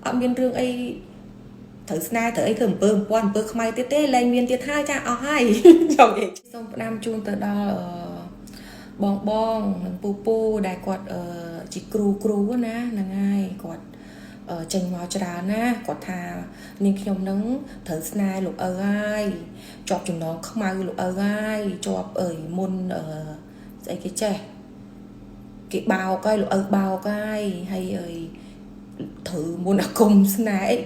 អត់មានរឿងអីត្រូវស្នេហ៍ត្រូវអីធ្វើអំពើអំព័ន្ធអំពើខ្មៅទៀតទេលែងមានទៀតហើយចាអស់ហើយចង់និយាយសូមផ្ដាំជូនទៅដល់បងបងនិងពូពូដែលគាត់ជាគ្រូគ្រូណាហ្នឹងហើយគាត់ចេញមកច្រើនណាគាត់ថានាងខ្ញុំនឹងត្រូវស្នេហ៍លោកឪហើយជាប់ចំណងខ្មៅលោកឪហើយជាប់អើយមុនអឺស្អីគេចេះគេបោកហើយលោកឪបោកហើយហើយអើយត្រូវមុនអាគមស្នេហ៍អី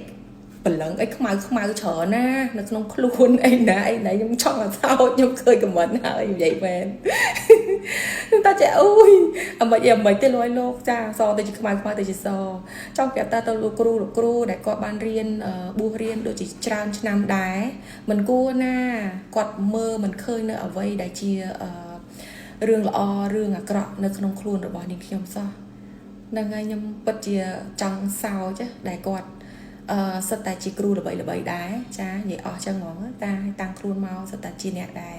ព្រលឹងអីខ្មៅខ្មៅច្រើនណានៅក្នុងខ្លួនអីណាអីណាខ្ញុំចង់ឲ្យសោចខ្ញុំឃើញ comment ហើយនិយាយមែនខ្ញុំតាចេះអូយអាមិនអីអាមិនទេលយលោកចាសទៅជាខ្មៅខ្មៅទៅជាសចង់ប្រាប់តាទៅលោកគ្រូលោកគ្រូដែលគាត់បានរៀនបួសរៀនដូចជាច្រើនឆ្នាំដែរមិនគួរណាគាត់មើលមិនឃើញនៅអ្វីដែលជារឿងល្អរឿងអាក្រក់នៅក្នុងខ្លួនរបស់នាងខ្ញុំសោះហ្នឹងហើយខ្ញុំពិតជាចង់សោចដែលគាត់អឺសិតតែជាគ្រូល្បីល្បីដែរចានិយាយអស់ចឹងហ្មងតាតាំងខ្លួនមកសិតតែជាអ្នកដែរ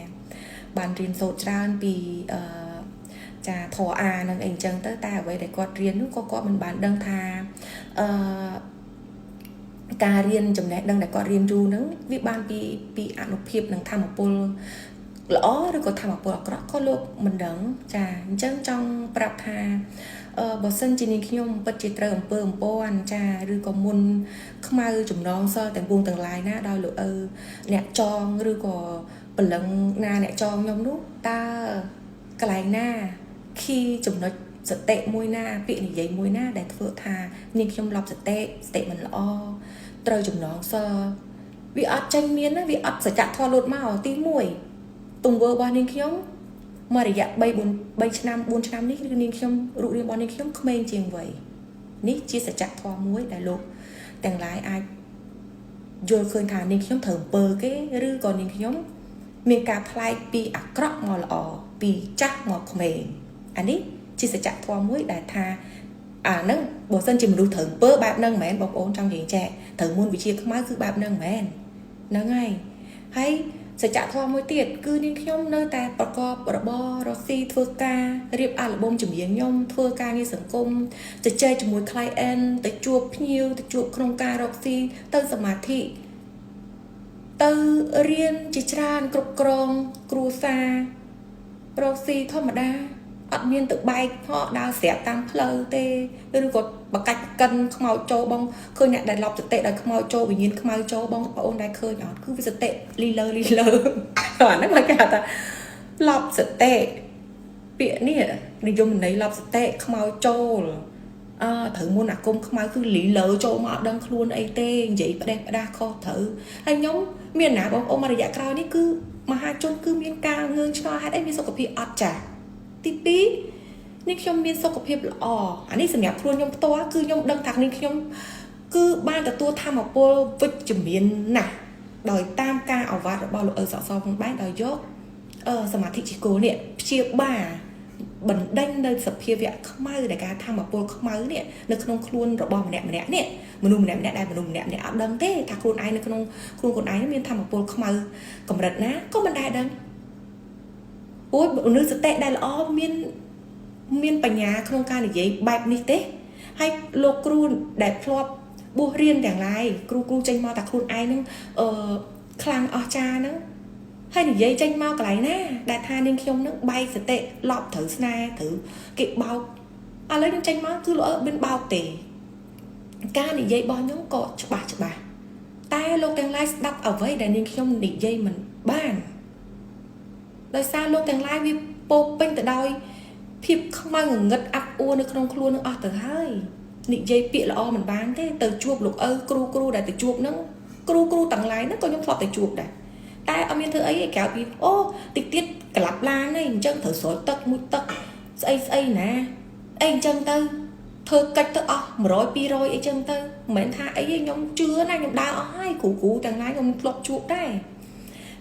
បានរៀនសូត្រច្រើនពីអឺចាធរអានឹងអីចឹងទៅតែអ្វីដែលគាត់រៀននោះក៏គាត់មិនបានដឹងថាអឺការរៀនចំណេះដឹងដែលគាត់រៀនយូរហ្នឹងវាបានពីពីអនុភាពនិងធម៌ពលល្អឬក៏ធម៌ពលអាក្រក់ក៏លោកមិនដឹងចាអញ្ចឹងចង់ប្រាប់ថាអឺបើសិនជានាងខ្ញុំពិតជាត្រូវអំពើអំព័ន្ធចាឬក៏មុនខ្មៅចំណងសិលទាំងពួងទាំងឡាយណាដោយលោកឪអ្នកចងឬក៏ព្រលឹងណាអ្នកចងខ្ញុំនោះតើកន្លែងណាខីចំណុចសតិមួយណាពាក្យនិយាយមួយណាដែលធ្វើថានាងខ្ញុំឡប់សតិសតិមិនល្អត្រូវចំណងសិលវាអត់ចេញមានណាវាអត់សច្ចធម៌លូតមកទី1ទង្វើរបស់នាងខ្ញុំមករយៈ3 4 3ឆ្នាំ4ឆ្នាំនេះគឺនាងខ្ញុំរូបរាងរបស់នាងខ្ញុំក្មេងជាងវ័យនេះជាសច្ចធម៌មួយដែលលោកទាំងឡាយអាចយល់ឃើញថានាងខ្ញុំត្រូវអំពើគេឬក៏នាងខ្ញុំមានការប្លែកពីអាក្រក់មកល្អពីចាស់មកក្មេងអានេះជាសច្ចធម៌មួយដែលថាអាហ្នឹងបើសិនជាមនុស្សត្រូវអំពើបែបហ្នឹងមិនមែនបងប្អូនចង់និយាយចែកត្រូវមុនវិជាខ្មៅគឺបែបហ្នឹងមិនមែនហ្នឹងហើយហើយសច្ចធម៌មួយទៀតគឺនាងខ្ញុំនៅតែប្រកបរបររកស៊ីធ្វើការរៀបអាល់ប៊ុមចម្រៀងខ្ញុំធ្វើការងារសង្គមជជែកជាមួយ client ទៅជួបភ្ញៀវទៅជួបក្នុងការរកស៊ីទៅសមាធិទៅរៀនជាច្រើនគ្រប់គ្រងគ្រួសាររកស៊ីធម្មតាអត់មានទៅបែកផកដើរស្រាប់តាមផ្លូវទេឬក៏បកាច់កិនខ្មោចចូលបងឃើញអ្នកដែលឡប់សតិដោយខ្មោចចូលវិញ្ញាណខ្មៅចូលបងប្អូនដែលឃើញអត់គឺវាសតិលីលើលីលើអាហ្នឹងគេហៅថាឡប់សតិពាក្យនេះនិយមន័យឡប់សតិខ្មោចចូលអើត្រូវមុនអាគមខ្មៅគឺលីលើចូលមកអត់ដឹងខ្លួនអីទេនិយាយផ្ដេសផ្ដាស់ខុសត្រូវហើយខ្ញុំមានណាបងប្អូនមករយៈក្រោយនេះគឺមហាជនគឺមានការងឿងឆ្ងល់ហេតុអីមានសុខភាពអត់ចាស់ទី2នេះខ្ញុំមានសុខភាពល្អអានេះសម្រាប់ខ្លួនខ្ញុំផ្ទាល់គឺខ្ញុំដឹងថានេះខ្ញុំគឺបានទទួលធម៌ពលវិជ្ជមានណាស់ដោយតាមការអវាទរបស់លោកឪសកសផងដែរដោយយកអឺសមាធិជាគោលនេះព្យាបាលបណ្ដេញនៅសភាវៈខ្មៅដែលការធម្មពលខ្មៅនេះនៅក្នុងខ្លួនរបស់ម្នាក់ម្នាក់នេះមនុស្សម្នាក់ម្នាក់ដែលមនុស្សម្នាក់ម្នាក់អត់ដឹងទេថាខ្លួនឯងនៅក្នុងខ្លួនខ្លួនឯងមានធម្មពលខ្មៅកម្រិតណាក៏មិនដែលដឹងអូយមនុស្សសតិដែលល្អមានមានបញ្ញាក្នុងការនិយាយបែបនេះទេហើយលោកគ្រូដែលធ្លាប់បួសរៀនទាំងឡាយគ្រូគ្រូចេញមកតែខ្លួនឯងនឹងអឺខ្លាំងអស្ចារ្យហ្នឹងហើយនិយាយចេញមកកន្លែងណាដែលថានាងខ្ញុំនឹងបែកសតិឡប់ត្រូវស្នេហ៍ត្រូវគេបោកឥឡូវខ្ញុំចេញមកគឺលោកអើមិនបោកទេការនិយាយរបស់ខ្ញុំក៏ច្បាស់ច្បាស់តែលោកទាំងឡាយស្ដាប់អ្វីដែលនាងខ្ញុំនិយាយមិនបានដោយសារលោកទាំងឡាយវាពោពេញទៅដោយភាពខ្មៅងងឹតអាប់អួរនៅក្នុងខ្លួននឹងអស់ទៅហើយនិយាយពាក្យល្អមិនបានទេទៅជួបលោកឪគ្រូគ្រូដែលទៅជួបហ្នឹងគ្រូគ្រូទាំងឡាយហ្នឹងក៏ខ្ញុំធ្លាប់ទៅជួបដែរតែអត់មានធ្វើអីទេក្រៅពីអូតិចទៀតក្លាប់ឡានទេអញ្ចឹងត្រូវស្រោចទឹកមួយទឹកស្អីស្អីណាអីអញ្ចឹងទៅធ្វើកិច្ចទៅអស់100 200អីចឹងទៅមិនមែនថាអីទេខ្ញុំជឿណាខ្ញុំដើរអស់ហើយគ្រូគ្រូទាំងឡាយខ្ញុំធ្លាប់ជួបដែរ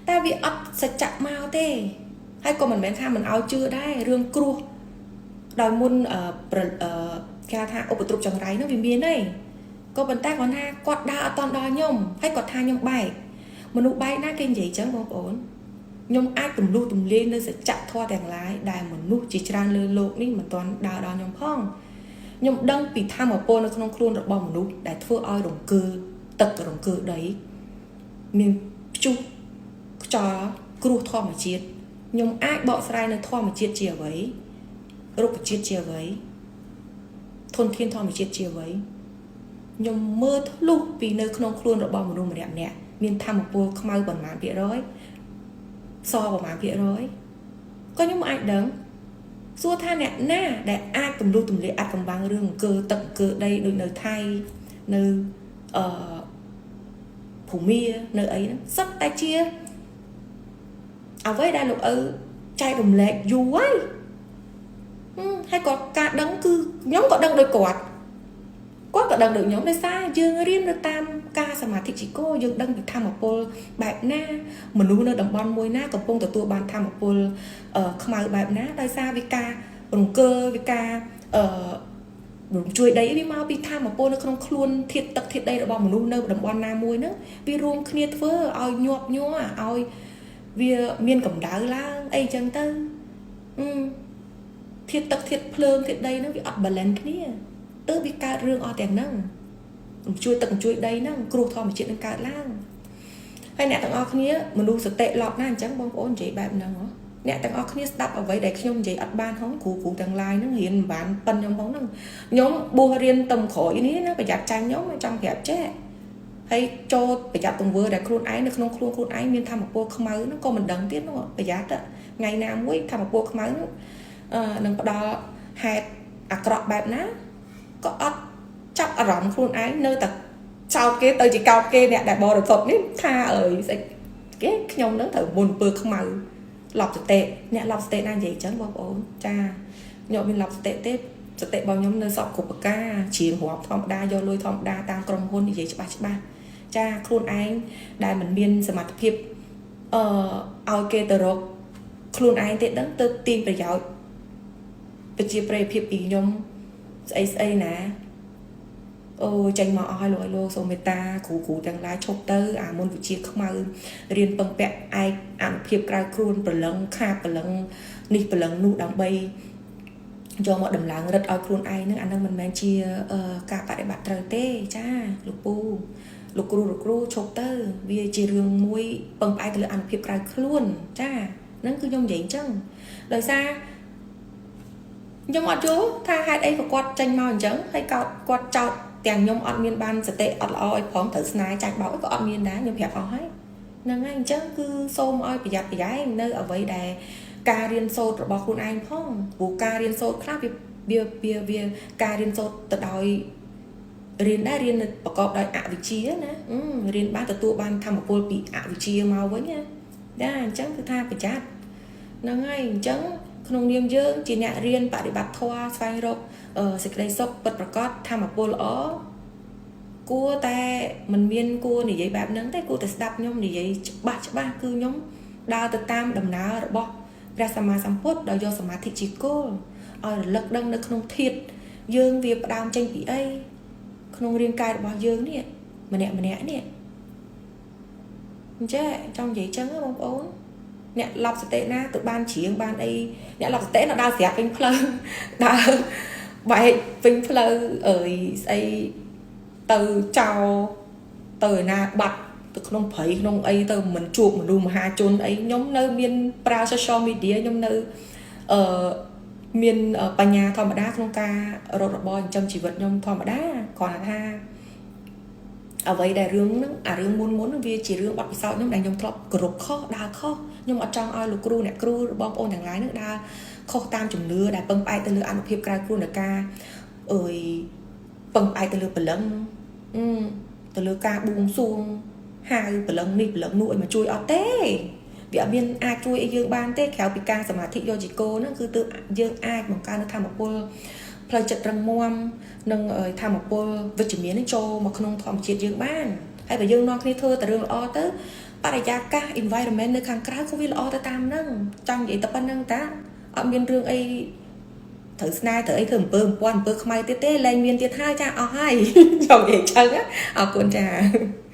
តែវាអត់សច្ចៈមកទេហើយក៏មិនមែនថាមិនឲ្យជឿដែររឿងគ្រោះដោយមុនគេថាឧបទ្រពចង្រៃនោះវាមានទេក៏ប៉ុន្តែគាត់ថាគាត់ដើរអត់តន់ដល់ខ្ញុំហើយគាត់ថាខ្ញុំបែកមនុស្សបែកណាគេនិយាយចឹងបងប្អូនខ្ញុំអាចទម្លុះទម្លាយនៅសច្ចធម៌ទាំងឡាយដែលមនុស្សជាច្រើនលើលោកនេះមិនទាន់ដើរដល់ខ្ញុំផង ខ្ញុំដឹងពីធម៌ពលនៅក្នុងខ្លួនរបស់មនុស្សដែលធ្វើឲ្យរង្គើទឹករង្គើដីមានព្យុះខ្យល់គ្រោះធម្មជាតិខ្ញុំអាចបកស្រាយនៅធម្មជាតិជាអ្វីរុក្ខជាតិជាអ្វីធនធានធម្មជាតិជាអ្វីខ្ញុំមើលធ្លុះពីនៅក្នុងខ្លួនរបស់មនុស្សម្នាក់ម្នាក់មានធម៌ពលខ្មៅប៉ុន្មានភាគរយសប៉ុន្មានភាគរយក៏ខ្ញុំអាចដឹងសួរថាអ្នកណាដែលអាចទម្លុះទម្លាយអាចកំបាំងរឿងអង្គើទឹកអង្គើដីដូចនៅថៃនៅអឺភូមានៅអីហ្នឹងសិតតែជាអ្វីដែលលោកឪចែករំលែកយូរហើយហើយក៏ការដឹងគឺខ្ញុំក៏ដឹងដូចគាត់គាត់ក៏ដឹងដូចខ្ញុំដោយសារយើងរៀននៅតាមការសមាធិជីកោយើងដឹងពីធម៌ពលបែបណាមនុស្សនៅតំបន់មួយណាកំពុងទទួលបានធម៌ពលខ្មៅបែបណាដោយសារវិការរង្គើវិការអឺរំជួយដីវាមកពីធម៌ពលនៅក្នុងខ្លួនធាតុទឹកធាតុដីរបស់មនុស្សនៅតំបន់ណាមួយហ្នឹងវារួមគ្នាធ្វើឲ្យញាប់ញ័រឲ្យវាមានកម្ដៅឡើងអីចឹងទៅអឺធាតុទឹកធាតុភ្លើងធាតុដីហ្នឹងវាអត់ balance គ្នាទើបវាកើតរឿងអស់ទាំងហ្នឹងជួយទឹកជួយដីហ្នឹងគ្រោះធម្មជាតិនឹងកើតឡើងហើយអ្នកទាំងអស់គ្នាមនុស្សសតិឡប់ណាស់អញ្ចឹងបងប្អូននិយាយបែបហ្នឹងហ៎អ្នកទាំងអស់គ្នាស្ដាប់អ្វីដែលខ្ញុំនិយាយអត់បានហងគ្រូគ្រូទាំងឡាយហ្នឹងរៀនមិនបានប៉ិនខ្ញុំផងហ្នឹងខ្ញុំបួសរៀនតំក្រោយនេះណាប្រយ័ត្នចាញ់ខ្ញុំចង់ប្រាប់ចេះហើយចូលប្រយ័ត្នទង្វើដែលខ្លួនឯងនៅក្នុងខ្លួនខ្លួនឯងមានធម៌ពលខ្មៅហ្នឹងក៏មិនដឹងទៀតនោះប្រយ័ត្នថ្ងៃណាមួយធម៌ពលខ្មៅហ្នឹងអឺនឹងផ្ដល់ហេតុអាក្រក់បែបណាក៏អត់ចាប់អារម្មណ៍ខ្លួនឯងនៅតែចោតគេទៅជាកោតគេអ្នកដែលបរិសុទ្ធនេះថាអើយស្អីគេខ្ញុំនឹងត្រូវមុនពើខ្មៅឡប់សតិអ្នកឡប់សតិណានិយាយអញ្ចឹងបងប្អូនចាខ្ញុំមានឡប់សតិទេសតិរបស់ខ្ញុំនៅសពគ្រប់ប្រការជ្រៀងរាប់ធម្មតាយកលុយធម្មតាតាមក្រុមហ៊ុននិយាយច្បាស់ច្បាស់ចាខ្លួនឯងដែលមិនមានសមត្ថភាពអឺឲ្យគេទៅរកខ្លួនឯងទេដឹងទៅទាញប្រយោជន៍ប្រជាប្រិយភាពពីខ្ញុំស្អីស្អីណាអូចេញមកអស់ហើយលោកឲ្យលោកសូមមេត្តាគ្រូគ្រូទាំងឡាយឈប់ទៅអាមុនវិជាខ្មៅរៀនពឹងពាក់ឯកអនុភាពក្រៅខ្លួនប្រឡឹងខាប្រឡឹងនេះប្រឡឹងនោះដើម្បីយកមកដំឡើងរិទ្ធឲ្យខ្លួនឯងហ្នឹងអាហ្នឹងមិនមែនជាការបដិបត្តិត្រូវទេចាលោកពូលោកគ្រូលោកគ្រូឈប់ទៅវាជារឿងមួយពឹងផ្អែកទៅលើអនុភាពក្រៅខ្លួនចាហ្នឹងគឺខ្ញុំនិយាយអញ្ចឹងដោយសារខ្ញុំអត់យល់ថាហេតុអីក៏គាត់ចេញមកអញ្ចឹងហើយក៏គាត់ចោតទាំងខ្ញុំអត់មានបានសតិអត់ល្អអីផងត្រូវស្នេហ៍ចាច់បោកក៏អត់មានដែរខ្ញុំប្រាប់អស់ហើយហ្នឹងហើយអញ្ចឹងគឺសូមឲ្យប្រយ័ត្នប្រយែងនៅអ្វីដែលការរៀនសូត្ររបស់ខ្លួនឯងផងព្រោះការរៀនសូត្រខ្លះវាវាវាវាការរៀនសូត្រទៅដោយរៀនដែររៀនប្រកបដោយអវិជ្ជាណារៀនបានទទួលបានធម៌ពលពីអវិជ្ជាមកវិញណាចាអញ្ចឹងគឺថាប្រយ័ត្នហ្នឹងហើយអញ្ចឹងក្នុងនាមយើងជាអ្នករៀនបដិបត្តិធម៌ស្វែងរកសេចក្តីសុខពិតប្រាកដធម៌ពលល្អគួរតែមិនមានគួរនិយាយបែបហ្នឹងទេគួរតែស្ដាប់ខ្ញុំនិយាយច្បាស់ច្បាស់គឺខ្ញុំដើរទៅតាមដំណើររបស់ព្រះសម្មាសម្ពុទ្ធដោយយកសមាធិជាគោលឲ្យរលឹកដឹងនៅក្នុងធាតុយើងវាផ្ដើមចេញពីអីក្នុងរាងកាយរបស់យើងនេះម្នាក់ម្នាក់នេះអញ្ចឹងចង់និយាយចឹងបងប្អូនអ្នកឡប់សតិណាទៅបានច្រៀងបានអីអ្នកឡប់សតិនៅដើរស្រាប់ពេញផ្លូវដើរបែកពេញផ្លូវអើយស្អីទៅចោលទៅឯណាបាត់ទៅក្នុងព្រៃក្នុងអីទៅមិនជួបមនុស្សមហាជនអីខ្ញុំនៅមានប្រើ social media ខ្ញុំនៅអឺមានបញ្ញាធម្មតាក្នុងការរត់របរចិញ្ចឹមជីវិតខ្ញុំធម្មតាគ្រាន់តែថាអ្វីដែលរឿងហ្នឹងអារឿងមុនមុនវាជារឿងបទពិសោធន៍ខ្ញុំដែលខ្ញុំធ្លាប់គោរពខុសដើរខុសខ្ញុំអត់ចង់ឲ្យលោកគ្រូអ្នកគ្រូបងប្អូនទាំងឡាយហ្នឹងដើរខុសតាមជំនឿដែលពឹងផ្អែកទៅលើអនុភាពក្រៅខ្លួននៃការអើយពឹងផ្អែកទៅលើព្រលឹងទៅលើការបួងសួងហៅព្រលឹងនេះព្រលឹងនោះឲ្យមកជួយអត់ទេវាអត់មានអាចជួយឲ្យយើងបានទេក្រៅពីការសមាធិយកជីកោហ្នឹងគឺទើបយើងអាចបង្កើននូវធម៌ពលផ្លូវចិត្តរឹងមាំនិងធម៌ពលវិជ្ជមាននឹងចូលមកក្នុងធម្មជាតិយើងបានហើយបើយើងនាំគ្នាធ្វើតែរឿងល្អទៅបរិយាកាស environment នៅខាងក្រៅក៏វាល្អទៅតាមហ្នឹងចង់និយាយតែប៉ុណ្្នឹងតាអត់មានរឿងអីត្រូវស្នេហ៍ត្រូវអីធ្វើអំពើអំព័ន្ធអំពើខ្មៅទៀតទេលែងមានទៀតហើយចាអស់ហើយចង់និយាយចឹងអរគុណចា។